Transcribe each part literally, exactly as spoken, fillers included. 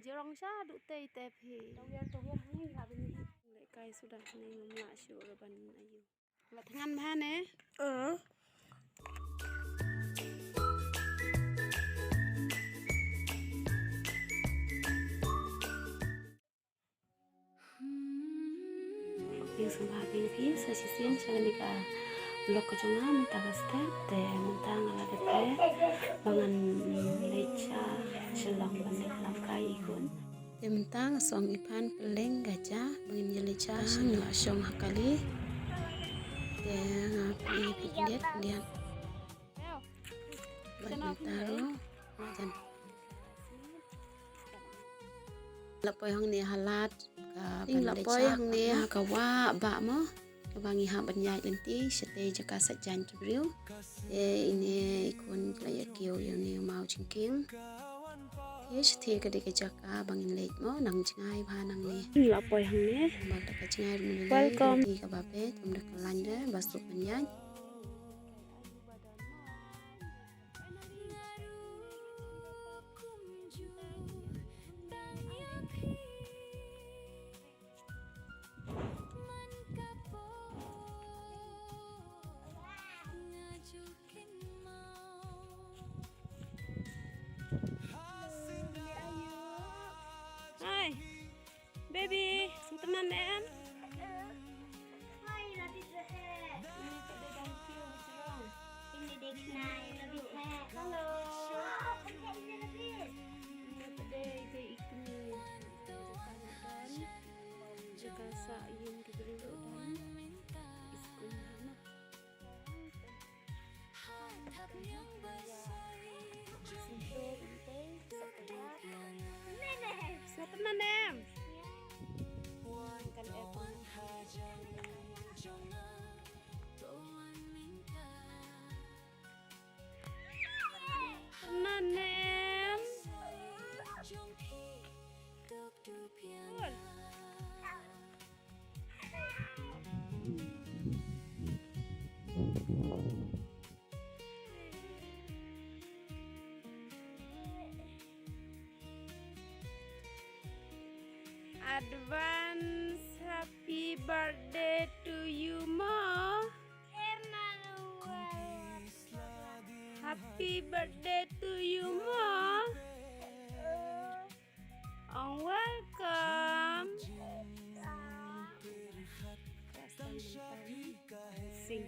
Jrong sha du tei te phi. Tawir tawir ni la bini. Lehkai suda ni ngam lah shuh ra ban ayu. Ba thngan bha ne. Ïa sngewbha ïa phi sa shisien sha kane ka vlog ka jong nga mynta ka step te mynta nga la dep ba ngan leit sha Shillong ban leit lamkai i khun. Te mynta nga song i phan pylleng ka ja ba ngin ïa leit sha Shillong, shong ha kali. Te nga phi phi diat diat. Bad mynta ruh nga jan. La poi hangne ha lad ka, la poi hangne ha ka wah bah mo. Kaba ngi hap ban ïaid lynti shatei jaka sait jaiñ ki briew. Te ine i khun ka la ïa kiew ïa une u maw jingkieng. Te shatei ka dei ka jaka ba ngin leit mo, nang jngai bha nangne. La poi hangne. Ba da ka jngai ruh mynne. Welcome. Lynti kaba peit, ym da ka lain re ba suk ban ïaid. Hi. Baby, sngewthuh ne em? Hi, love you too. Ini tu dia dah kiew jrong. Ini dia kena love you too. Hello. Ini tu dia ikni. Jaka sa yin ki briew dan iskun hana. Sngewthuh ne em? Kan eh pun. Sngewthuh ne em? Cool. Advance happy birthday to you, Ma. Happy birthday to you, Ma. Oh, welcome. Sing.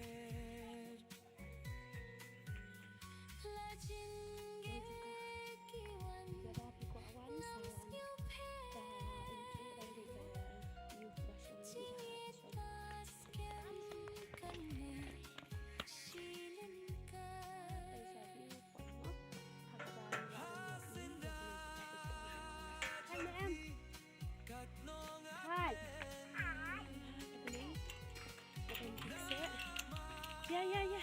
Hi. Ya, ya, ya.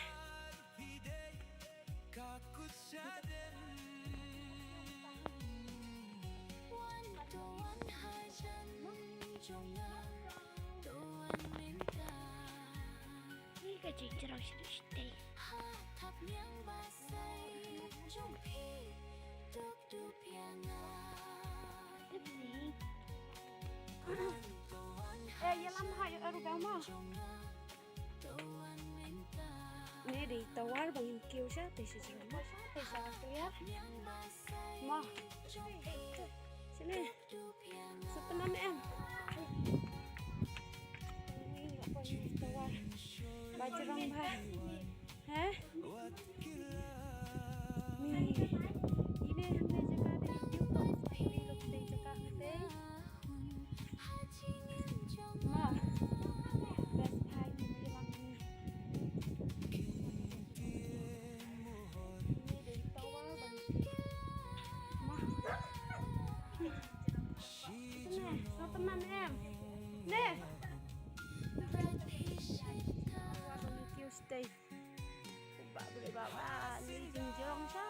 Ni ka jingjrong sini sini. Eh, ïalam ha ïa aru gama. Ni dei tawar ba ngin kiew sha te shi jrong. Sha te sha clear. Ma. Sini. Sngewthuh ne em? Ni nga poi tawar. Ba jrong bha. He? Ni. Ine hangne jaka de. Ine jaka hangne. Ma. Best bha ine lang ni. Ine de tawar bang. Ma. Sngewthuh ne em? Ne. Tuesday. Ba ba ba ba ni jingjrong sha.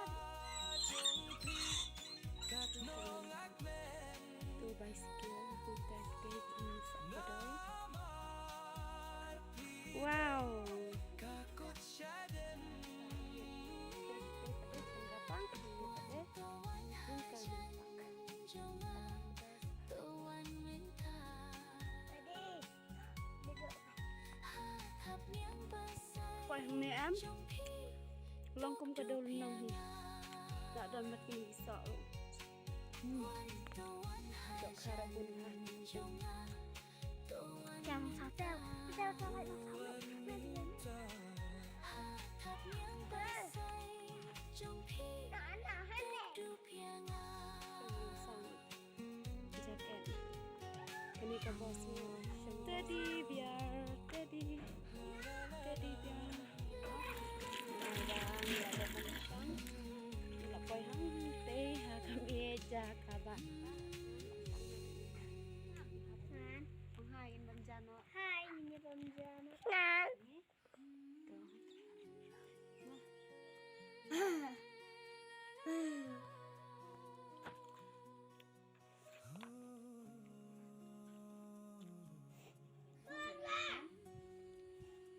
Tu bicycle, tu test cake, ni sa padai. Wow. Ni em. Long kum ka dol nong hi. Tak don mat ni so. Hmm. Dok kara bun ha. Yang satu. Kita orang yang sama. Jacket. Kane ka boss teddy bear, teddy, teddy bear. Nang ïa dep ban shong. La poi hangtei ha ka mih jaka ba. Ngan. Ong hai, ngin bam jano. Hai, ngin bam jano. Ngan.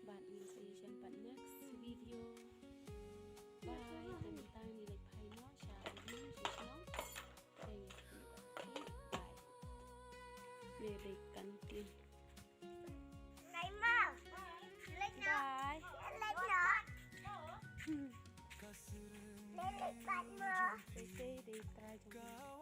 Bad ngin sa ïashem pat next video. Bye. Tang tang ni lek phai no sha ni sha no. Thank you. Bye. Ni lek kantin. Bye. Bye. Bye. Bye. Bye.